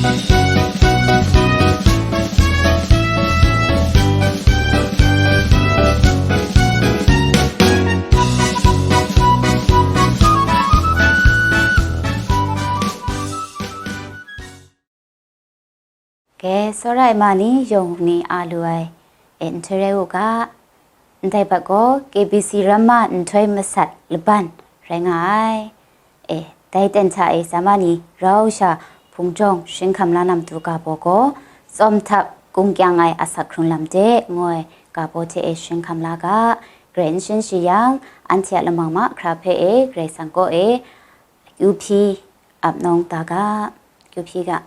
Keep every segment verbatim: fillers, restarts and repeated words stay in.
Ke, tsawra ai ma ni, yawng ni a lu ai, e, nhtoi rai u ga, ndai bat gaw K B C Ramma nhtoi masat laban rai nga ai. E, dai ten hta e sa ma ni rau sha hpung jawng sharin hkam la na matu ga baw gaw, Tsawm htap kung kyang ai asak hkrung lam de, ngu ai ga baw hte e sharin hkam la ga, grai n shin shi yang, anhte a lamang mahkra hpe e Karai Kasang kaw e kyu hpyi ap nawng da ga, kyu hpyi ga.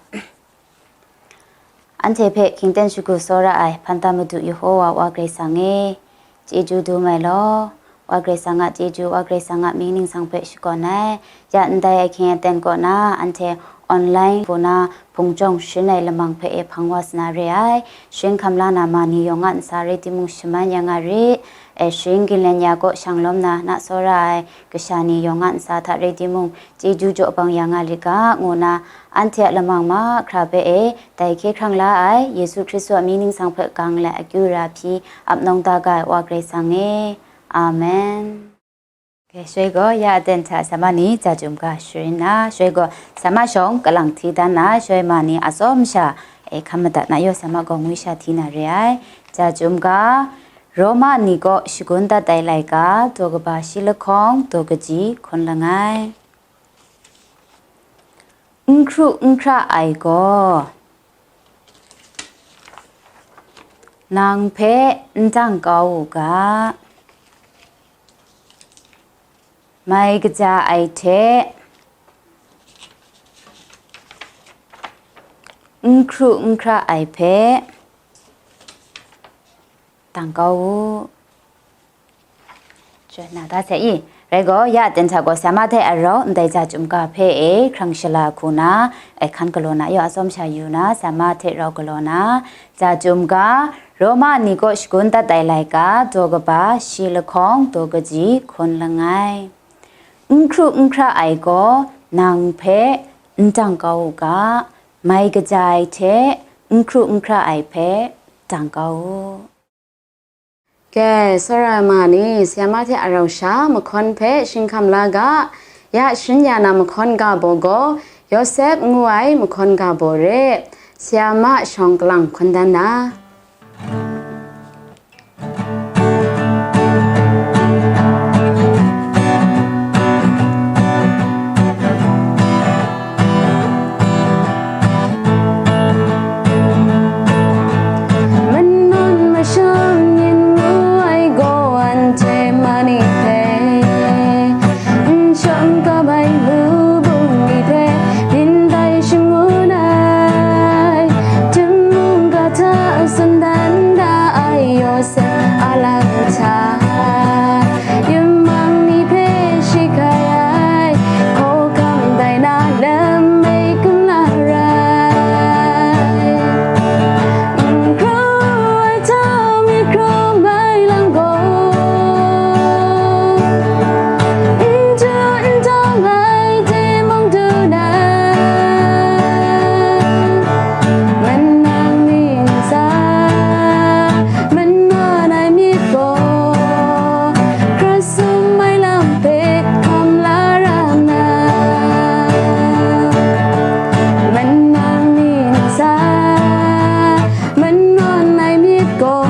Anhte hpe hkying ten shagu tsawra ai Hpanta Madu Yehowa Wa Karai Kasang e, chyeju dum ai law. Wa Karai Kasang a chyeju, Wa Karai Kasang a mying ningsang hpe shakawn ai. Ya ndai ahkying aten kaw na, anhte online hpu na hpung jawng sharin ai lamang hpe e hpang wa sa na re ai. Sharin hkam la na ma ni yawng a ntsa rai timung shaman ya nga rit. E, sharin ginlen ya kaw shang lawm na, na tsawra ai kasha ni yawng a ntsa hta rai timung, chyeju jaw bang ya nga lit ga, ngu na, anhte a lamang mahkra hpe e, dai hkye hkrang la ai Yesu Hkristu a mying ningsang hpe gang let akyu ra hpyi ap nawng da ga ai Wa Karai Kasang e. Amen. Ke, shaloi gaw ya aten hta sa ma ni ja chyum ga sharin na, shaloi gaw sa ma shawng kalang hti dan na, shaloi ma ni atsawm sha e hkam madat na yaw sa ma gaw ngwi sha hti na re ai. Ja chyum ga, Roma ni kaw shagun dat ai laika, daw kaba shi lahkawng, daw kaji hkawn langai. N hkru n hkra ai gaw, nang hpe n dang kau u ga, mai kaja ai hte n hkru n hkra ai hpe dang kau u. Chyoi na ga sai i. Rai gaw, ya aten hta gaw, sa ma hte a rau ndai ja chyum ga hpe e hkrang shala hku na, e hkan galaw na, yaw atsawm sha yu na, sa ma hte rau galaw na, ja chyum ga, Roma ni kaw shagun dat ai laika, daw kaba shi lahkawng, daw kaji hkawn langai. N hkru n hkra ai gaw, nang hpe n dang kau u ga, mai kaja ai hte n hkru n hkra ai hpe dang kau u. Ke, tsawra ai ma ni, sa ma hte a rau sha mahkawn hpe sharin hkam la ga, ya sharin ya na mahkawn ga baw gaw, Yawsep ngu ai mahkawn ga baw re, sa ma shawng kalang hkawn dan na. Manawn masham yin ngu ai gaw anhte ma ni hpe, n shawng kau ai mubung ni hpe, hpyin tai shangun ai, htingnu ga hta tsun dan da ai Yawsep a lang hta, yamang ni hpe shi hkai ai, hkawhkam tai na lam e kumla rai. N hkraw ai hta myit hkraw mai lam gaw, n du n dawng ai hte mung du na, manang ntsa manawn ai myit gaw, hkra sum ai lam hpe hkam la ra nna, manang ntsa manawn ai myit gaw,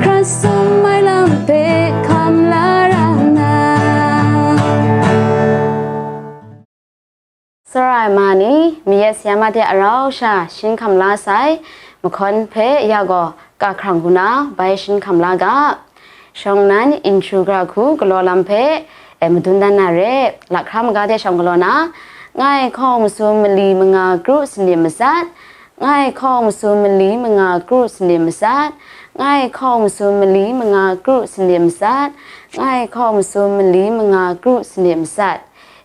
hkra sum ai lam hpe hkam la ra nna. Tsawra ai ma ni, mayat sa ma hte a rau sha sharin hkam la sai, mahkawn hpe ya gaw kahkrang hku na bai sharin hkam la ga. Shawng nnan, inchyu gara hku galaw lam hpe, e, madun dan na re, lahkra maga hte shawng galaw na, ngai hkawng masum mali manga kru salim matsat, ngai hkawng masum mali manga kru salim matsat, ngai hkawng masum mali manga kru salim matsat, ngai hkawng masum mali manga kru salim matsat.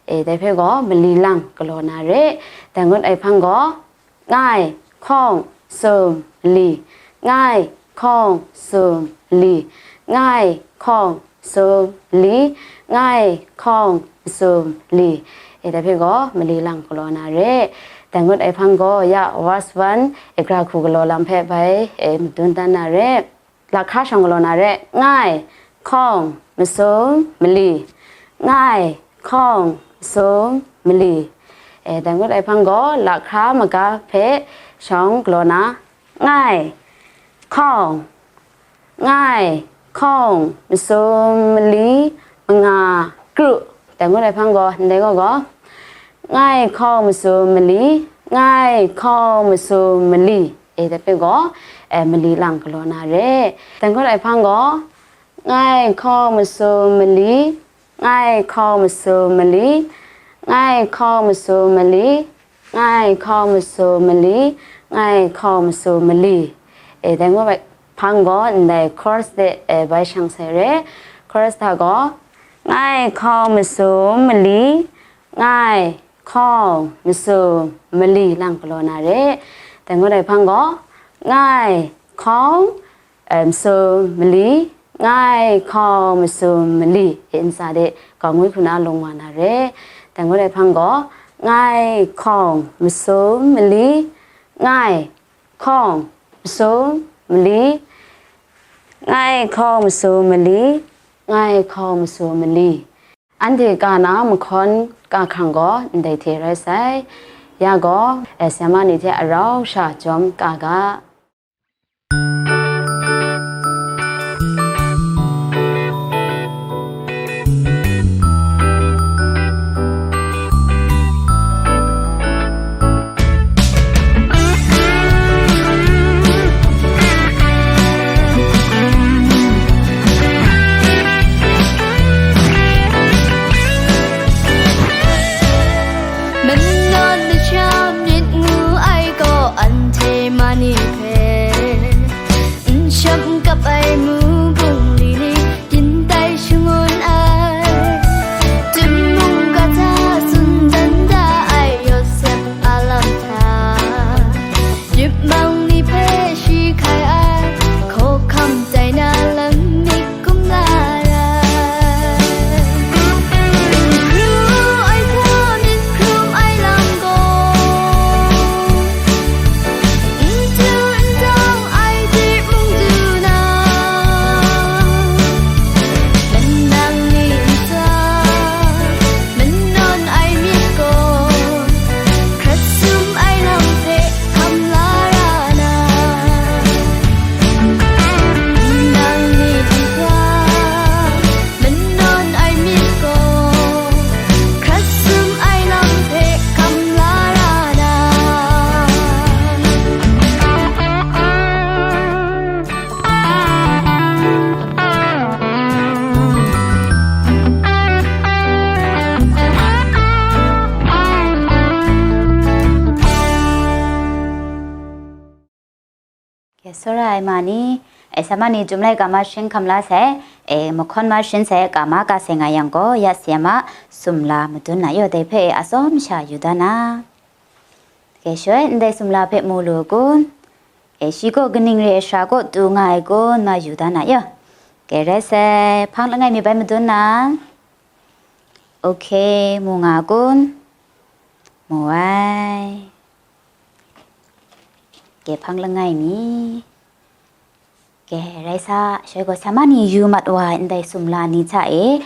E, dai hpe gaw mali lang galaw na re. Dai ngut ai hpang gaw, ngai hkawng sum li, ngai hkawng sum li, ngai hkawng sum li, ngai hkawng sum li. E, dai hpe gaw mali lang galaw na re. Dai ngut ai hpang gaw, ya verse one, e, gara hku galaw lam hpe bai, e, madun dan na re. Lahkra shawng galaw na re. Ngai, hkawng, masum, mali. Ngai, hkawng, masum, mali. E, dai ngut ai hpang gaw, lahkra maga hpe shawng galaw na. Ngai, hkawng, ngai, hkawng, masum, mali, manga, kru. Dai ngut ai hpang gaw, ndai gaw gaw, ngai, hkawng, masum, mali, ngai, hkawng, masum, mali. E, dai hpe gaw, e, mali lang galaw na re. Dai ngut ai hpang gaw, ngai, hkawng, masum, mali, ngai, hkawng, masum, mali, ngai, hkawng, masum, mali, ngai, hkawng, masum, mali, ngai, hkawng, masum, mali. E, dai ngut ai hpang gaw, ndai chorus de, e, bai shang sai re. Chorus hta gaw, ngai, hkawng, masum, mali, ngai, hkawng, masum, mali lang galaw na re. Dai ngut ai hpang gaw, ngai, hkawng, e, masum, mali, ngai, hkawng, masum, mali. E, ntsa de, gaw ngwi hku na lung wa na re. Dai ngut ai hpang gaw, ngai, hkawng, masum, mali, ngai, hkawng, masum, mali, ngai, hkawng, masum, mali, ngai, hkawng, masum, mali. Anhte ka na mahkawn ka hkrang gaw ndai hte rai sai. Ya gaw, e, sema ni hte arau sha jawm ka ga. Manawn masha myit ngu ai gaw anhte mani hpe, n sham n kap ai mu bungli ni, yin tai shangun ai, tum mung ga hta tsun dan da ai Yawsep a lam hta, yip mang ni hpe shi hkai ai, hkawhkam tai na lam myit kumla rai. N hkru ai hta myit hkrum ai lam gaw, n tu n dang ai hte mung du na, nang ni ntsa manawn ai myit gaw, hkrat sum ai lam hpe hkam la ra na, nang ni ntsa manawn ai myit gaw, hkrat sum ai lam hpe hkam la ra na. Ke, tsawra ai ma ni, e, sa ma ni, Chyum Laika ma sharin hkam la sai, e, mahkawn ma sharin sai, ka ma ka sai nga yang gaw, ya sema sumla madun na yaw dai hpe, e, atsawm sha yu da na. Ke, shaloi ndai sumla hpe mu lu kun? E, shi gaw kaning re ai shara kaw tu nga ai kun, ma yu da na yaw. Ke, rai sai, hpang langai mi bai madun na. Ok, mu nga kun? Mu ai. Ke, hpang langai mi. Ke, rai sa, shaloi gaw sa ma ni yu mat wa ai ndai sumla ni hta e,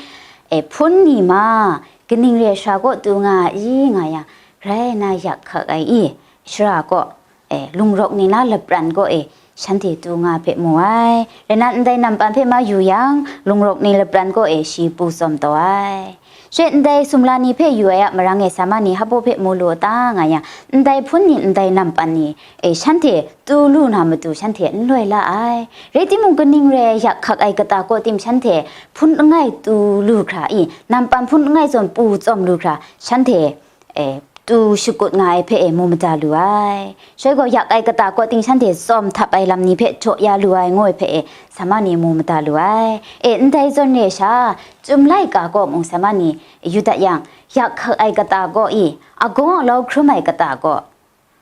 e, hpun ni ma, kaning re ai shara kaw tu nga ai nga yang, grai na yak hkak ai i, shara kaw, e, lungrawk ni na lapran kaw e, shanhte tu nga hpe mu ai. Rai na, ndai nampan hpe ma yu yang, lungrawk ni lapran kaw e shi pru tsawm taw ai. She ndai sumla ni hpe yu ai a marang e sa ma ni hpaw hpe mu lu a ta nga yang, ndai hpun ni ndai nampan ni e shanhte tu lu na matu shanhte n loi la ai. Rai timung, kaning re ai yak hkak ai kata kaw tim shanhte hpun langai tu lu hkra i, nampan hpun langai zawn pru tsawm lu hkra shanhte, e, tu shakut nga ai hpe e mu mada lu ai. Shaloi gaw yak ai kata kaw ting shanhte tsawm htap ai lam ni hpe jaw ya lu ai ngu ai hpe e sa ma ni mu mada lu ai. E, ndai zawn re sha, Chyum Laika kaw mung sa ma ni yu dat yang, yak hkak ai kata kaw i, agaw alau hkrum ai kata kaw,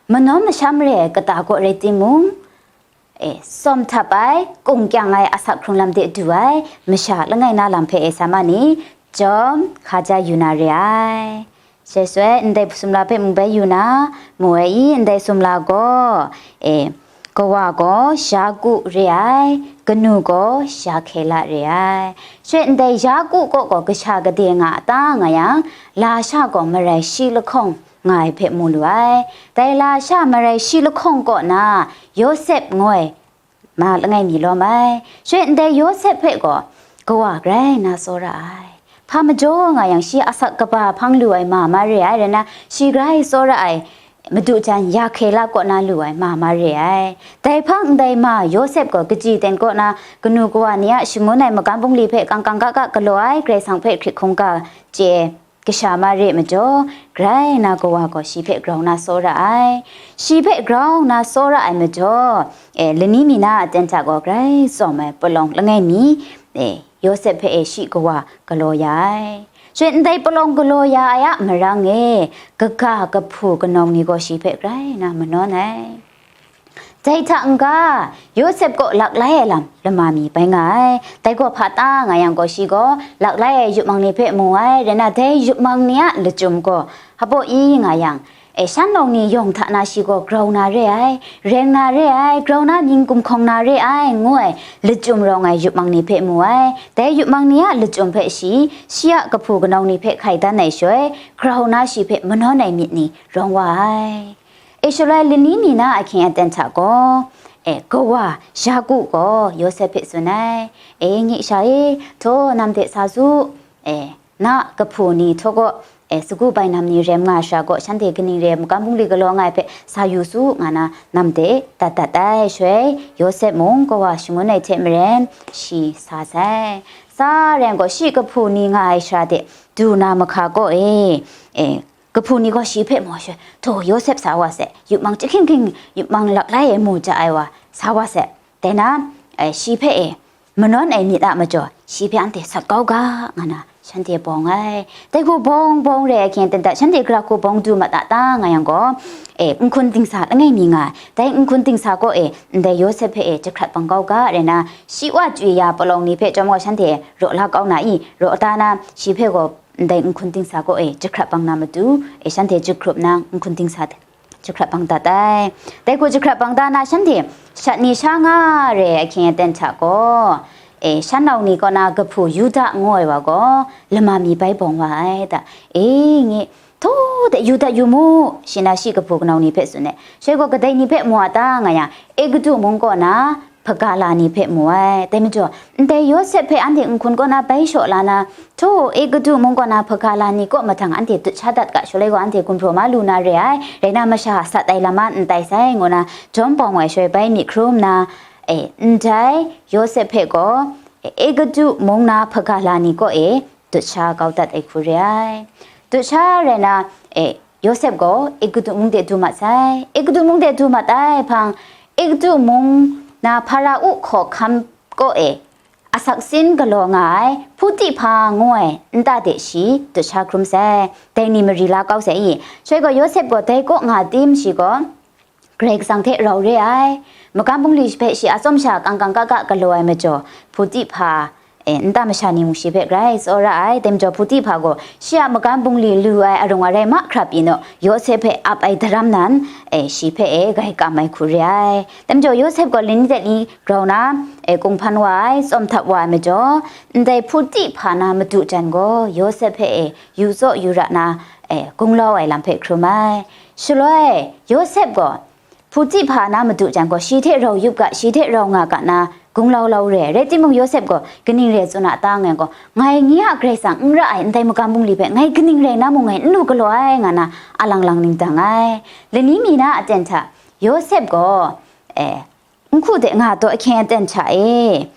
manawn masham re ai kata kaw rai timung, e, tsawm htap ai, kung kyang ai asak hkrung lam de du ai masha langai na lam hpe e sa ma ni, jawm hkaja yu na re ai. Sesoi, ndai sumla hpe mung bai yu na, mu ai i, ndai sumla gaw, e, kawa gaw Yaku re ai, kanu gaw Rahkela re ai. She ndai Yaku kaw gaw kasha kade nga a ta nga yang, lasha gaw marai shi lahkawng nga ai hpe mu lu ai. Dai lasha marai shi lahkawng kaw na Yawsep ngu ai ma langai mi lawm ai. She ndai Yawsep hpe gaw kawa grai na tsawra ai. Hpa majaw nga yang shi asak kaba hpang lu ai ma ma re ai, rai na, shi grai tsawra ai, madu jan Rahkela kaw na lu ai ma ma re ai. Dai hpang ndai ma Yawsep gaw kaji ten kaw na kanu kawa ni a shangun ai magam bungli hpe kangkang ga ga galaw ai, Karai Kasang hpe hkrit hkungga chye ai kasha ma re majaw, grai na kawa gaw shi hpe grau na tsawra ai. Shi hpe grau na tsawra ai majaw, e, lani mi na a ten hta gaw grai tsawm ai palawng langai mi, e, Yawsep hpe e shi kawa galaw ya ai. She ndai palawng galaw ya ai a marang e, kaga kahpu kanawng ni gaw shi hpe grai na manawn ai. Dai hta n-ga, Yawsep kaw lak lai ai lam lama mi bai nga ai. Dai gaw hpa ta nga yang gaw, shi gaw lak lai ai yupmang ni hpe mu ai, rai na, dai yupmang ni a lachyum gaw hpaw i nga yang, e, shan nau ni yawng hta na shi gaw grau na re ai, reng na re ai, grau na ning gumhkawng na re ai, ngu ai lachyum rawng ai yupmang ni hpe mu ai. Dai yupmang ni a lachyum hpe shi, shi a kahpu kanawng ni hpe hkai dan ai shaloi, grau na shi hpe manawn ai myit ni rawng wa ai. E, shaloi lani mi na ahkying aten hta gaw, e, kawa Yaku gaw Yawsep hpe tsun ai, E, nye sha e, htaw nam de sa su, e, na kahpu ni htaw gaw, e, sagu bainam ni rem nga ai sha gaw, shanhte kaning re ai magam bungli galaw nga ai hpe sa yu su, nga na nam de dat dat ai. Shaloi Yawsep mung kawa shangun ai hte maren shi sa sai. Sa rai gaw, shi kahpu ni nga ai sara de du na mahka kaw e, e, kahpu ni gaw shi hpe mu ai shaloi, htaw, Yawsep sa wa se, yupmang chyahkying hkying, yupmang lak lai e mu ja ai wa, sa wa se, dai na, e, shi hpe e, manawn ai myit a majaw, shi hpe anhte sat kau ga, nga na shanhte bawng ai. Dai hku bawng bawng re ai hkying aten hta, shanhte gara hku bawng du mat a ta, nga yang gaw, e, n-hkun dingsa langai mi nga ai. Dai n-hkun dingsa kaw e, ndai Yawsep hpe e, jahkrat bang kau ga, rai na, shi wa chyu ya palawng ni hpe chyawm gaw, shanhte raw la kau na i, raw ta na, shi hpe gaw, ndai n-hkun dingsa kaw e jahkrat bang na matu, e, shanhte jahkrup nna n-hkun dingsa jahkrat bang dat ai. Dai hku jahkrat bang da na shanhte shat ni sha nga re ai ahkying aten hta gaw, e, shan nau ni kaw na kahpu Yuda ngu ai wa gaw lama mi bai bawng wa ai da. E, nye, htaw de yu dat yu mu, shi na shi kahpu kanau ni hpe tsun ai. Shaloi gaw kadai ni hpe mu a ta nga yang, Egutu mung kaw na hpaga la ni hpe mu ai. Dai majaw, ndai Yawsep hpe anhte n-hkun kaw na bai shaw la na, htaw, Egutu mung kaw na hpaga la ni kaw mahtang anhte dut sha dat ga, shaloi gaw anhte gumhpraw ma lu na re ai, rai na, masha sat ai lam a n tai sai, ngu na jawm bawng ai shaloi bai myit hkrum nna, e, ndai Yawsep hpe gaw, e, Egutu mung na hpaga la ni kaw e dut sha kau dat ai hku re ai. Dut sha rai na, e, Yawsep gaw Egutu mung de du mat sai. Egutu mung de du mat ai hpang, Egutu mung na Hpara-u hkawhkam kaw e asak sin galaw nga ai Hputi hpa ngu ai nta de shi dut sha hkrum sai. Dai ni mari la kau sai i? Shaloi gaw Yawsep gaw dai kaw nga tim shi gaw, Karai Kasang hte rau re ai, magam bungli hpe shi a tsawm sha kangkang ga ga galaw ai majaw, Hputi hpa, e, nta masha ni mung shi hpe grai tsawra ai. Dai majaw, Hputi hpa gaw shi a magam bungli lu ai arung arai mahkra pyi naw, Yawsep hpe ap ai daram nan, e, shi hpe, e, grai kam ai hku re ai. Dai majaw, Yawsep gaw lani de ni grau na, e, kunghpan wa ai, tsawm htap wa ai majaw, ndai Hputi hpa na madu jan gaw, Yawsep hpe, e, yu tsaw yu ra na, e, gunglau ai lam hpe hkrum ai. Shaloi, Yawsep gaw, Hputi hpa na madu jan gaw, shi hte rau yup ga, shi hte rau nga ga na, gunglau lau re ai. Rai timung, Yawsep gaw, kaning re tsun a ta nga yang gaw, ngai nye a Karai Kasang n ra ai ndai magam bungli hpe, ngai kaning rai na mung ngai n lu galaw ai, nga na, alang lang ning dang ai. Lani mi na aten hta, Yawsep gaw, e, n hku de nga taw ahkying aten hta e,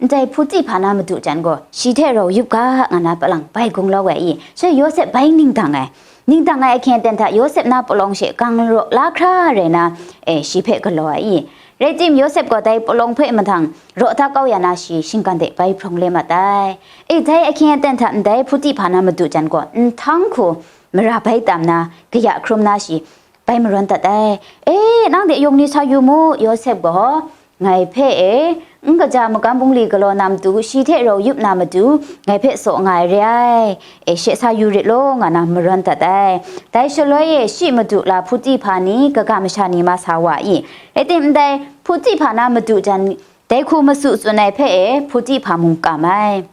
ndai Hputi hpa na madu jan gaw, shi hte rau yup ga, nga na palang bai gunglau ai i? Shaloi Yawsep bai ning dang ai. Ning dang ai ahkying aten hta Yawsep na palawng she gang raw la hkra rai na, e, shi hpe galaw ai i? Rai tim, Yawsep gaw dai palawng hpe mahtang raw da kau ya na, shi shinggan de bai hprawng le mat ai. E, dai ahkying aten hta ndai Hputi hpa na madu jan gaw, nhtang hku mara bai tam na, kaya hkrum na shi bai marawn dat ai. E, nang de yawng ni sa yu mu, Yawsep gaw ngai hpe e, n kaja magam bungli galaw na matu, shi hte rau yup na matu, ngai hpe saw nga ai re ai, e, she sa yu rit law, nga na marawn dat ai. Dai shaloi e, shi madu la Puti hpa ni, kaga masha ni ma sa wa i. Rai timung, dai Puti hpa na madu jan, dai hku masu tsun ai hpe e, Puti hpa mung kam ai.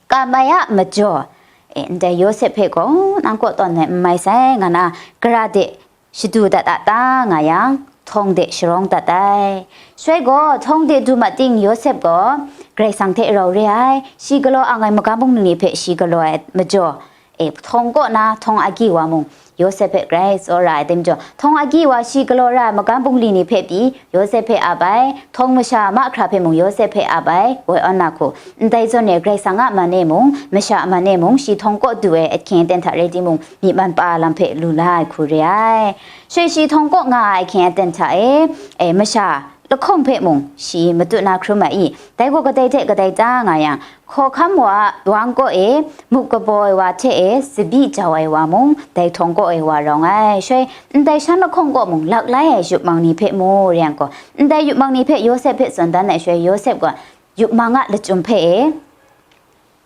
Kam ai a majaw, e, ndai Yawsep hpe gaw, "Nang kaw tawn ai n mai sai," nga na, gara de shadu dat a ta nga yang, htawng de sharawng dat ai. Shaloi gaw, htawng de du mat ting, Yawsep gaw Karai Kasang hte rau re ai, shi galaw ang ai magam bungli ni hpe shi galaw ai majaw, e, htawng kaw na htawng agyi wa mung, Yawsep hpe grai tsawra ai, dai majaw, htawng agyi wa shi galaw ra ai magam bungli ni hpe pyi, Yawsep hpe ap ai, htawng masha mahkra hpe mung Yawsep hpe ap ai, woi awn na hku, ndai zawn e Karai Kasang a man e mung, masha a man e mung, shi htawng kaw du ai ahkying aten hta rai timung, myi man pa lam hpe lu la ai hku re ai. Shaloi shi htawng kaw nga ai ahkying aten hta e, e, masha lahkawng hpe mung shi matut na hkrum ai i, dai gaw kadai hte kadai ta nga yang, Hkawhkam wa a wang kaw e, mup kabaw ai wa hte e, tsabyi jau ai wa mung, dai htawng kaw e wa rawng ai. Shaloi, ndai shan lahkawng kaw mung, lak lai ai yup mang ni hpe mu, re yang gaw, ndai yup mang ni hpe Yawsep hpe tsun dan ai shaloi, Yawsep gaw yup mang a lachyum hpe e,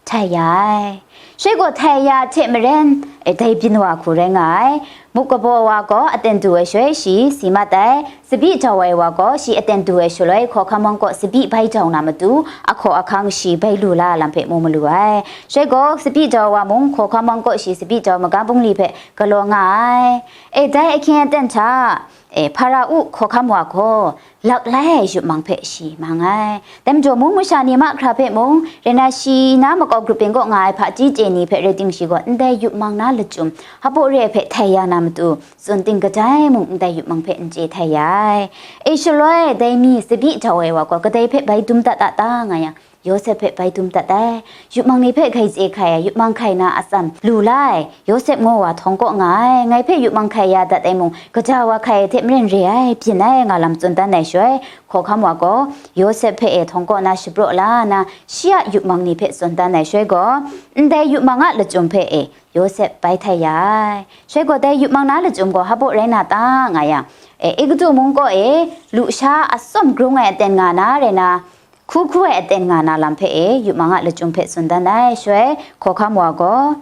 htai ya ai. Shaloi gaw htai ya ai hte maren, e, dai byin wa hku rai nga ai. Mup kabaw wa gaw aten du ai shaloi shi si mat ai, tsabyi jau ai wa gaw shi aten du ai shaloi, hkawhkam wang kaw tsabyi bai jau na matu, ahkaw ahkang shi bai lu la lam hpe mu malu ai. Shaloi gaw tsabyi jau wa mung, hkawhkam wang kaw shi tsabyi jau magam bungli hpe galaw nga ai. E, dai ahkying aten hta, e, Hpara-u hkawhkam wa gaw, lak lai ai yup mang hpe shi mang ai. Dai majaw, mung masha ni mahkra hpe mung, rai na shi na makau grup byin kaw nga ai hpaji chye ni hpe rai timung, shi gaw ndai yup mang na lachyum, hpaw re ai hpe htai ya na matu, tsun ting kadai mung ndai yup mang hpe n chye htai ya ai. E, shaloi dai mi tsabyi jau ai wa gaw kadai hpe bai dum dat a ta nga yang, Yawsep hpe bai dum dat ai. Yup mang ni hpe grai chye hkai ai, yup mang hkai na atsam lu la ai, Yawsep ngu wa htawng kaw nga ai, ngai hpe yup mang hkai ya dat ai mung, kaja wa hkai ai hte maren re ai, byin ai, nga lam tsun dan ai shaloi, hkawhkam wa gaw Yawsep hpe e htawng kaw na shapraw la na, shi a yup mang ni hpe tsun dan ai shaloi gaw, ndai yup mang a lachyum hpe e Yawsep bai htai ya ai. Shaloi gaw dai yup mang na lachyum gaw hpaw rai na ta nga yang, e, Egutu mung kaw e lusha atsawm grung ai aten nga na rai na, hku hku ai aten nga na lam hpe e, yup mang a lachyum hpe tsun dan ai. Shaloi, hkawhkam wa gaw,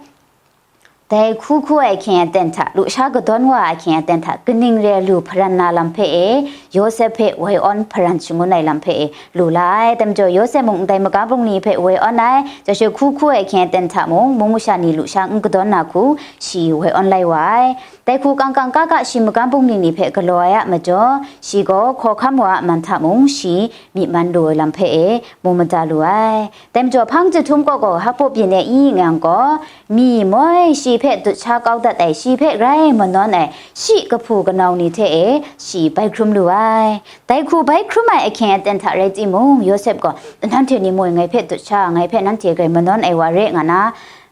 dai hku hku ai ahkying aten hta, lusha kadawn wa ai ahkying aten hta, kaning re lu hparan na lam hpe e, Yawsep hpe woi awn hparan shangun ai lam hpe e, lu la ai. Dai majaw, Yawsep mung ndai magam bungli hpe woi awn ai, chyashu hku hku ai ahkying aten hta mung, mung masha ni lusha n kadawn na hku, shi woi awn lai wa ai. Dai hku kang kang ka ka shi magam bungli ni hpe galaw ai a majaw, shi gaw hkawhkam wa a man hta mung shi myi man lu ai lam hpe e mu mada lu ai. Dai majaw, hpang jahtum kaw gaw hpaw byin e i nga yang gaw, mi moi shi hpe dut sha kau dat ai, shi hpe grai manawn ai, shi kahpu kanau ni hte e shi bai hkrum lu ai. Dai hku bai hkrum ai ahkying aten hta rai timung, Yawsep gaw, "Nanhte ni moi ngai hpe dut sha, ngai hpe nanhte grai manawn ai wa re," nga na,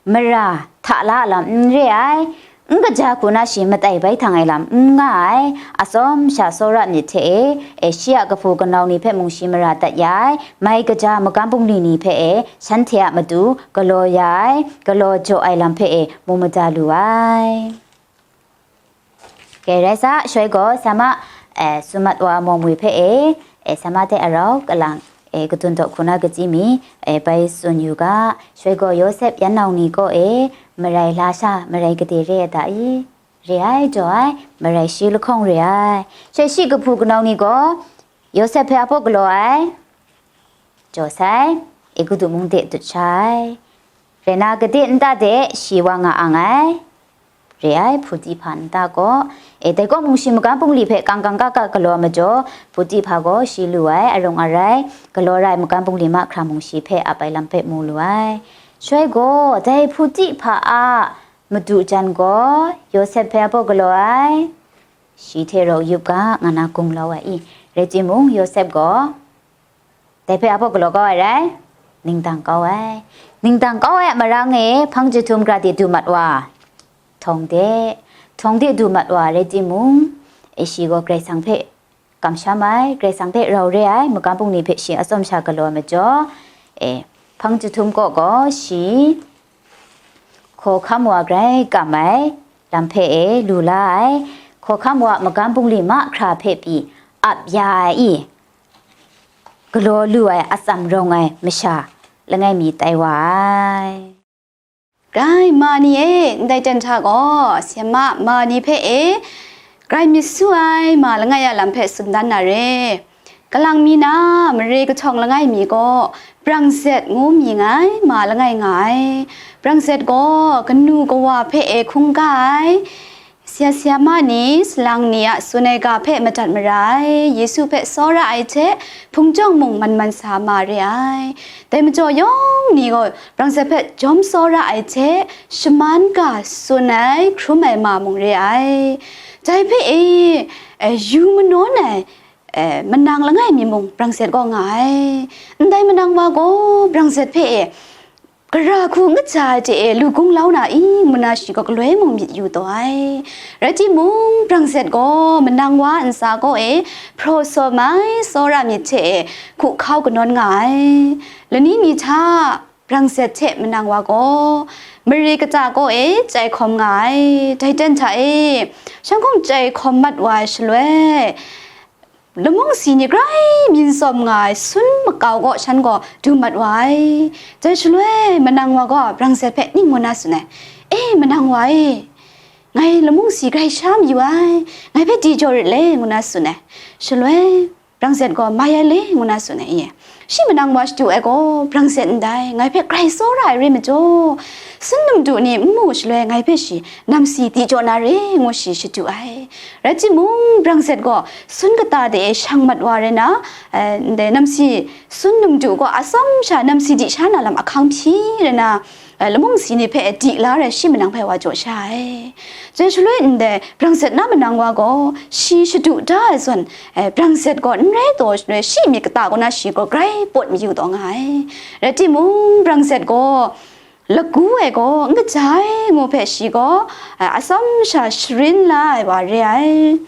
mara hta la lam n re ai, n kaja hku na shi matai bai htang ai lam n nga ai, atsawm sha tsawra myit hte e, e, shi a kahpu kanau ni hpe mung shi mara dat ya ai, mai kaja magam bungli ni hpe e, shanhte a matu galaw ya ai, galaw jaw ai lam hpe e, mu mada lu ai. Kei rai sa, shaloi gaw sa ma, e, Sumat wa Mawmwi hpe e, e, sa ma hte arau kalang, e, kadun daw hku na katsi mi, e, bai tsun yu ga, shaloi gaw Yawsep yan nau ni kaw e, marai la sha, marai gade re ai da i? Re ai, jaw ai, marai shi lahkawng re ai. Shaloi shi kahpu kanau ni gaw, Yawsep hpe hpaw galaw ai, jaw sai, Egutu mung de dut sha ai. Rai na, gade nta de shi wa nga ang ai. Re ai, Puti hpa nta gaw, e, dai kaw mung shi magam bungli hpe kang kang ka ka galaw ai majaw, Puti hpa gaw shi lu ai, arung arai, galaw ra ai magam bungli mahkra mung shi hpe ap ai lam hpe mu lu ai. Shaloi gaw, dai Puti hpa a madu jan gaw, Yawsep hpe hpaw galaw ai, shi hte rau yup ga, nga na gunglau ai i? Rai timung, Yawsep gaw, dai hpe hpaw galaw kau ai rai? Ningdang kau ai. Ningdang kau ai a marang e, hpang jahtum gara de du mat wa? Htawng de. Htawng de du mat wa rai timung, e, shi gaw Karai Kasang hpe kamsham ai, Karai Kasang hpe rau re ai, magam bungli hpe shi atsawm sha galaw ai majaw, e, hpang jahtum kaw gaw shi hkawhkam wa grai kam ai lam hpe e lu la ai, hkawhkam wa magam bungli mahkra hpe pyi ap ya ai i? galaw lu ai atsam rawng ai masha langai mi tai wa ai. Grai ma ni e, ndai ten hta gaw, sema ma ni hpe e, grai myit su ai ma langai a lam hpe tsun dan na re. Kalang mi na mare kahtawng langai mi gaw, brangzet ngu mi nga ai ma langai nga ai. Brangzet gaw kanu kawa hpe e hkungga ai. Sya sya ma ni, salang ni a tsun ai ga hpe madat mara ai, Yesu hpe tsawra ai hte, hpung jawng mung man man sa ma re ai. Dai majaw yawng ni gaw brangzet hpe jawm tsawra ai hte, shaman ga tsun ai, hkrum ai ma mung re ai. Dai hpe e, e, yu manawn ai, e, manang langai mi mung brangzet gaw nga ai. Ndai manang wa gaw brangzet hpe e, gara hku n kaja ai hte e lu gung lau na i, ngu na shi gaw galoi mung myit yu taw ai. Rai timung, brangzet gaw manang wa ntsa kaw e hpraw sawm ai tsawra myit hte e hku hkau kanawn nga ai. Lani ni hta, brangzet hte manang wa gaw mare kata kaw e chyai hkawm nga ai. Dai ten hta e, shanhkawng chyai hkawm mat wa ai shaloi, lamung si ni grai myin tsawm nga ai sun makau gaw shan gaw du mat wa ai. Dai shaloi, manang wa gaw brangzet hpe ning ngu na tsun ai, "E, manang wa e, ngai lamung si grai sha mayu ai, ngai hpe di jaw rit le," ngu na tsun ai. Shaloi, brangzet gaw, "Mai ai le," ngu na tsun ai, i? Shi manang wa shadu ai gaw, brangzet ndai, ngai hpe grai tsawra ai re majaw, sun num du ni n mu shaloi, ngai hpe shi namsi di jaw na re, ngu shi shadu ai. Rai timung, brangzet gaw sun kata de e shang mat wa rai na, eh, ndai namsi sun num du gaw atsawm sha namsi di sha na lam ahkang hpyi rai na, eh, lamung si ni hpe di la rai shi manang hpe wa jaw sha ai. Dai shaloi ndai brangzet na manang wa gaw shi shadu da ai zawn, eh, brangzet gaw n rai taw shaloi shi myit kata kaw na shi gaw grai pawt mayu taw nga ai. Rai timung, brangzet gaw lagu ai gaw n kaja ai ngu hpe shi gaw, eh, atsawm sha sharin la ai wa re ai.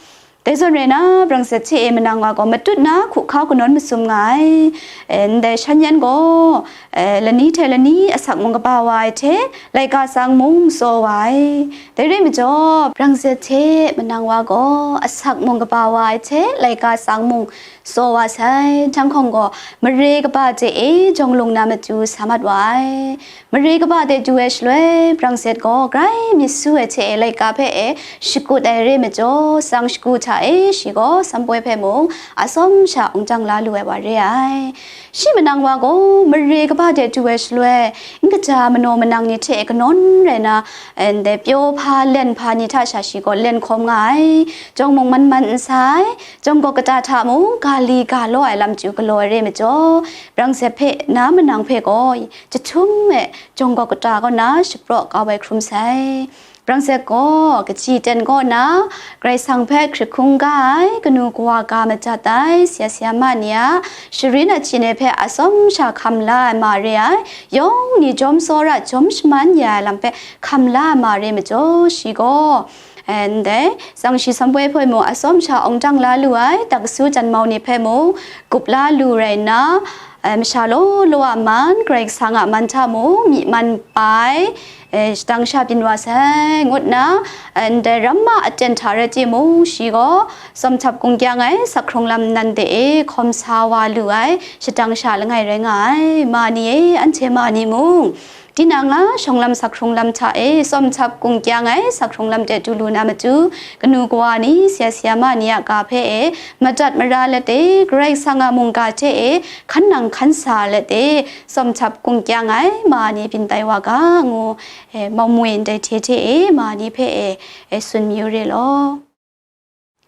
Dai zawn rai na, brangzet hte e manang wa gaw matut na hku hkau kanawn masum nga ai. Eh, ndai shan yan gaw, eh, lani hte lani asak mung kaba wa ai hte, laika tsang mung tsaw wa ai. Dai rai majaw, brangzet hte manang wa gaw asak mung kaba wa ai hte, laika tsang mung tsaw wa sai. Htanghkawng gaw mare kaba hte e jawng lung na matu sa mat wa ai. Mare kaba de du ai shaloi, brangzet gaw grai myit su ai hte e laika hpe e shakut ai re majaw, tsang shagu hta e shi gaw sampoi hpe mung atsawm sha awng jang la lu ai wa re ai. Shi manang wa gaw mare kaba de du ai shaloi, n kaja manaw manang ni hte kanawn rai na, ndai pyaw hpa, len hpa ni hta sha shi gaw len hkawm nga ai. Jawng mung man man n sa ai, jawng gaw kata hta mung ga li ga law ai lam chyu galaw ai re majaw, brangzet hpe na manang hpe gaw jahtum e jawng gaw kata kaw na shapraw kau ai hkrum sai. Brangzet gaw kaji ten kaw na, Karai Kasang hpe hkrit hkungga ai, kanu kawa ga majat ai, sya sya ma ni a sharin achyin ai hpe atsawm sha hkam la ai ma re ai, yawng ni jawm tsawra jawm shaman ya ai lam hpe hkam la ai ma re majaw, shi gaw, ndai, tsang shi sampoi hpe mung atsawm sha awng jang la lu ai, taksu janmau ni hpe mung gup la lu rai nna, eh, masha law law a man, Karai Kasang a man hta mung myi man pai, eh, shadang sha byin wa sai, ngut nna, eh, ndai ramma aten hta rai timung, shi gaw tsawm htab kung kyang ai, sak hkrung lam nan de e hkawm sa wa lu ai, shadang sha langai rai nga ai, ma ni e, anhte ma ni mung, tinang a shawng lam sak hkrung lam hta e tsawm htab kung kyang ai sak hkrung lam de du lu na matu, kanu kawa ni, sya sya ma ni a ga hpe e madat mara let e, Karai Kasang a mungga hte e hkan nang hkan sa let e, tsawm htab kung kyang ai ma ni byin tai wa ga, ngu, e, Mawmwi ndai hte hte e ma ni hpe e, e tsun mayu re law.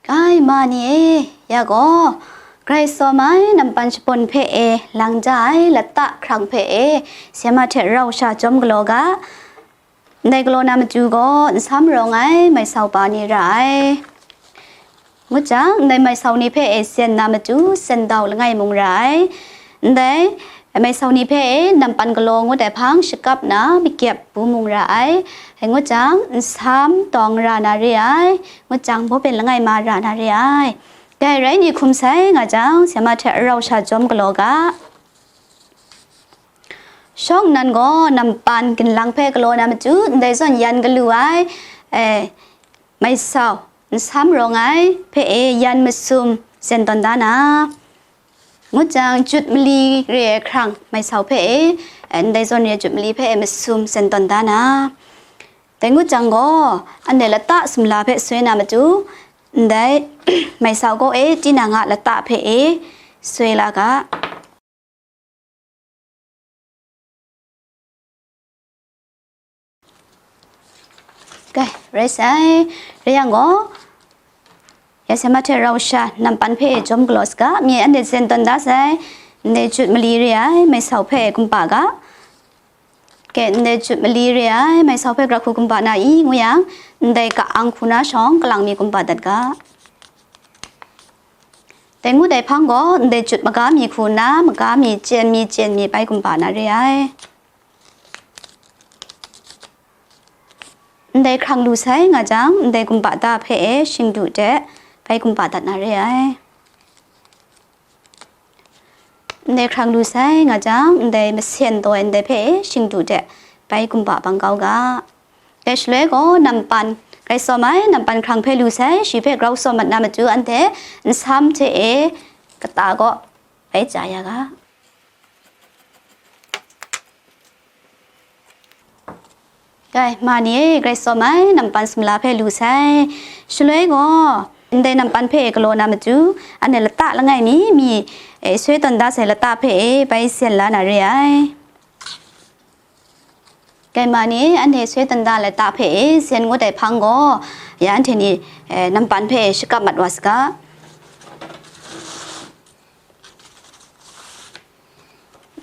Kai ma ni e, ya gaw, Karai sawm ai nampan shapawn hpe e, lang ja ai lata hkrang hpe e, sema hte rau sha jawm galaw ga, ndai galaw na matu gaw nsam rawng ai maisau pa ni ra ai. Ngut jang, ndai maisau ni hpe e sen na matu, sendau langai mung ra ai. Ndai maisau ni hpe e nampan galaw ngut ai hpang shakap na makyep bu mung ra ai. Ngut jang, nsam tawng ra na re ai. Ngut jang, bawpen langai ma ra na re ai. Dai rai ni hkum sai nga jang, sema hte rau sha jawm galaw ga. Shawng nnan gaw nampan ginlang hpe galaw na matu, ndai zawn yan galu ai, e, maisau, nsam rawng ai hpe e yan masum sen tawn da na. Ngut jang, jut mali re ai hkrang maisau hpe e, ndai zawn re ai jut mali hpe e masum sen tawn da na. Dai ngut jang gaw, anhte lata sumla hpe soi na matu, ndai maisau kaw e tinang a lata hpe e soi la ga. Gai, rai sai. Rai yang gaw, ya sema hte rau sha nampan hpe e jawm galaw saga, mi anhte sen tawn da sai. Ndai jut mali re ai maisau hpe e kumba ga. Ke, ndai jut mali re ai maisau hpe gra hku kumba na i, ngu yang, ndai ka-ang hku na shawng, kalang mi kumba dat ga. Dai ngut ai hpang gaw, ndai jut maga mi hku nna, maga mi, chyen mi, chyen mi bai kumba na re ai. Ndai hkrang lu sai nga jang, ndai kumba da hpe e shingdu de bai kumba dat na re ai. Ndai hkrang lu sai nga jang, ndai masen taw ai ndai hpe e shingdu de bai kumba bang kau ga. Dai shaloi gaw nampan, grai sawm ai nampan hkrang hpe lu sai, shi hpe grau sawm mat na matu anhte nsam hte e kata gaw bai ja ya ga. Gai, ma ni e, grai sawm ai nampan sumla hpe lu sai. Shaloi gaw, ndai nampan hpe galaw na matu, anhte lata langai mi, mi, e, soi tawn da sai lata hpe e bai sen la na re ai. Gai, ma ni e, anhte soi tawn da lata hpe e sen ngut ai hpang gaw, ya anhte ni, e, nampan hpe e shakap mat wa saga.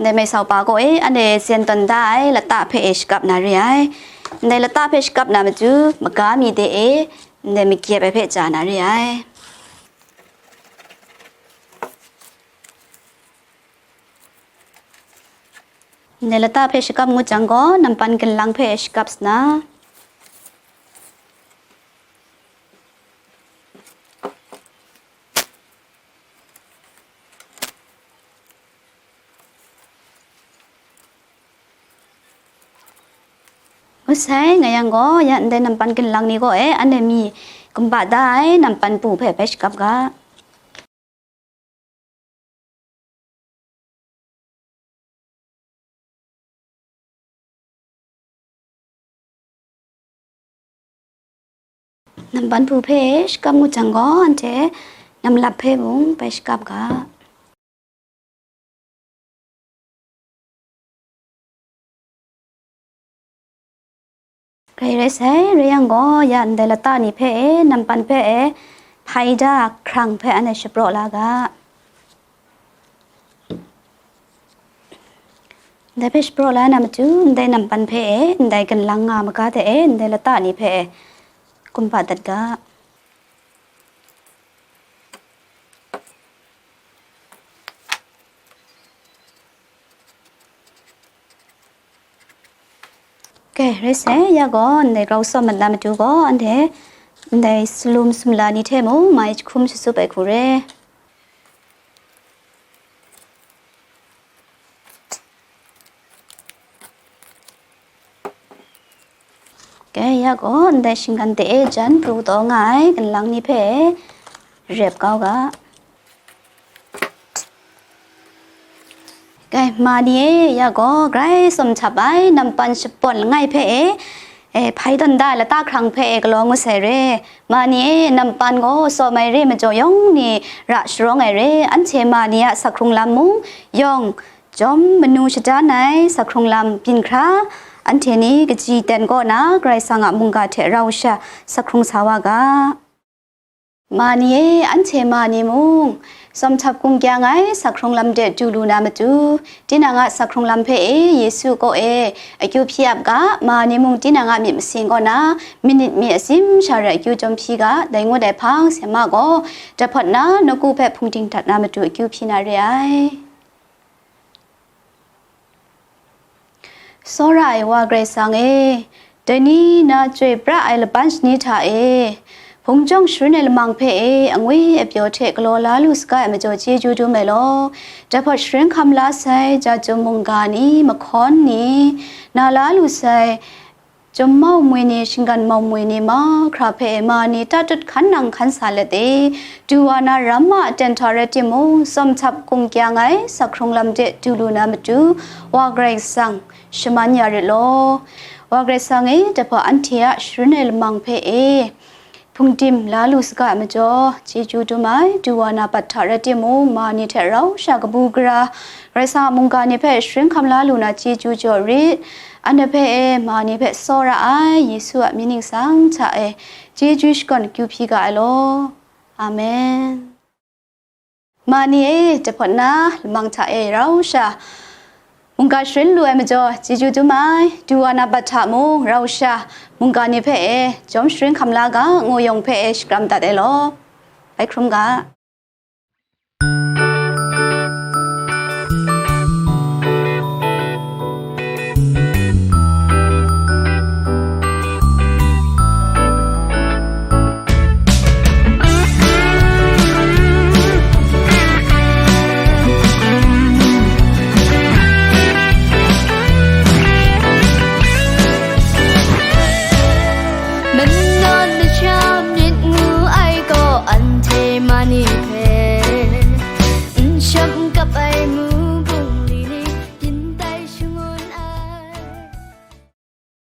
Ndai maisau pa gaw e, anhte sen tawn da ai lata hpe e shakap na re ai. Ndai lata hpe shakap na matu, maga mi de e, ndai magyep ai hpe ja na re ai. Ndai lata hpe shakap ngut jang gaw, nampan ginlang hpe e shakap sa na. Ngut sai, nga yang gaw, ya ndai nampan ginlang ni gaw e, anhte mi kumba da ai nampan pu hpe bai shakap ga. Nampan hpu hpe shakap ngut jang gaw, anhte namlap hpe mung bai shakap ga. Grai rai sai, rai yang gaw, ya ndai lata ni hpe e, nampan hpe e, hpai da hkrang hpe anhte shapraw la ga. Ndai hpe shapraw la na matu, ndai nampan hpe e, ndai ginlang nga maga hte e, ndai lata ni hpe e, kumba dat ga. Ke, rai sai, ya gaw, ndai grau sawm mat na matu gaw, anhte ndai salum sumla ni hte mung mai jahkum shatsup ai hku re. Ke, ya gaw, ndai shinggan de e jan pru taw nga ai ginlang ni hpe rep kau ga. Kai, ma ni e, ya gaw, grai sawm htab ai nampan shapawn langai hpe e, e, hpai tawn da ai lata hkrang hpe e galaw ngut sai re. Ma ni e, nampan gaw sawm ai re majaw yawng ni ra sharawng ai re. Anhte ma ni a sakhkrung lam mung yawng, jawm manu shadan ai sakhkrung lam byin hkra, anhte ni kaji ten kaw na Karai Kasang a mungga hte rau sha sakhkrung sa wa ga. Ma ni e, anhte ma ni mung, sawm htab hkung kyang ai sakhkrung lam de du lu na matu, tinang a sakhkrung lam hpe e Yesu kaw e akyu hpyi ap ga, ma ni mung tinang a myit masin kaw na, manit mi atsim sha rai akyu chyawm hpyi ga, dai ngut ai hpang, sema gaw, jahpawt na nawku hpe hpungdim dat na matu akyu hpyi na re ai. Tsawra ai Wa Karai Kasang e, dai ni na chyoi pra ai laban shani hta e, hpung jawng sharin ai lamang hpe e, angwi apyaw hte galaw la lu saga ai majaw chyeju dum ai law, jahpawt sharin hkam la sai, ja chyum mungga ni, mahkawn ni, na la lu sai, Chyum mau nmui ni, shinggan mau nmui ni mahkra hpe ma ni tatut hkan nang hkan sa let e. Du wa na ramma aten hta rai timung, tsawm htap kung kyang ai sakhkrung lam de du lu na matu, Wa Karai Kasang shaman ya rit law. Wa Karai Kasang e, dahpa anhte a sharin ai lamang hpe e, hpungdim la lu saga ai majaw, chyeju dum ai. Du wa na bat hta rai timung, ma ni hte rau sha kabu gara, Karai Kasang a mungga ni hpe sharin hkam la lu na chyeju jaw rit. Anhte hpe e, ma ni hpe tsawra ai Yesu a mying ningsang hta e, chyeju shakawn akyu hpyi ga ai law. Amen. Ma ni e, dahpawt na lamang hta e rau sha mungga sharin lu ai majaw, chyeju dum ai. Du wa na bat hta mung rau sha mungga ni hpe e, jawm sharin hkam la ga, ngu yawng hpe e shakram dat ai law. Bai hkrum ga.